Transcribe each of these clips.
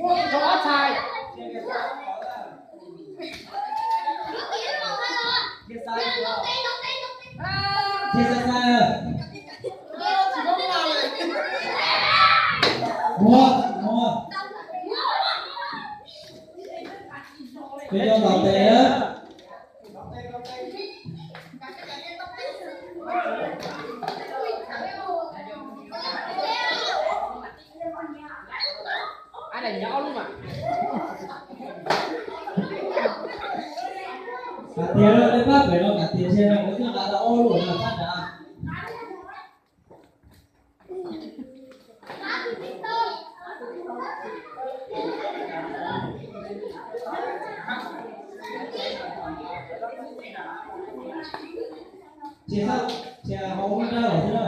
Cia sai sai. Muab, muab. Peb cov ntaus tes na. Kav tias nej pab pem no kav tias ntshe nej kuv twb nqa tau ob lub no sab nrad. Cia, cia hauv lub nrab los xwb na.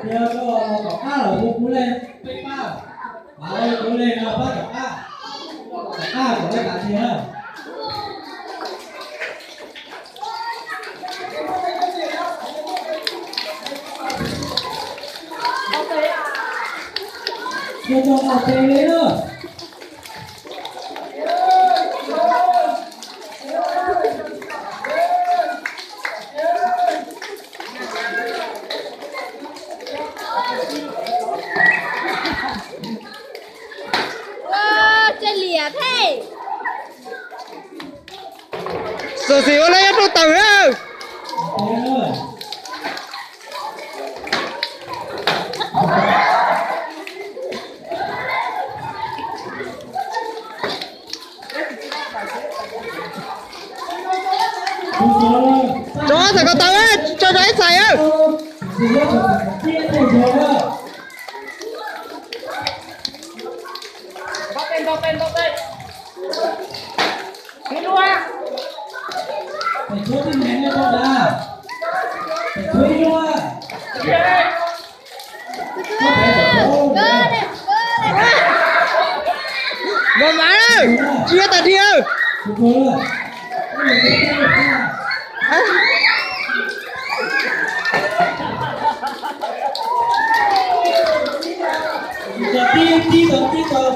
Tias koj tom qab los hu kuv leej peb pab, kuv leej no pab tom qab, tom qab kom lawv kam tiag na. Cov tau ntaus tes li na. Ua, txawj liam thiab. Xov xwm ua lawv yuav rau tawm na. Tso txhais ko taw, tso tso ib txhais. Npam mas, tsis yog tas dhia. Tib tib tau, tib tau.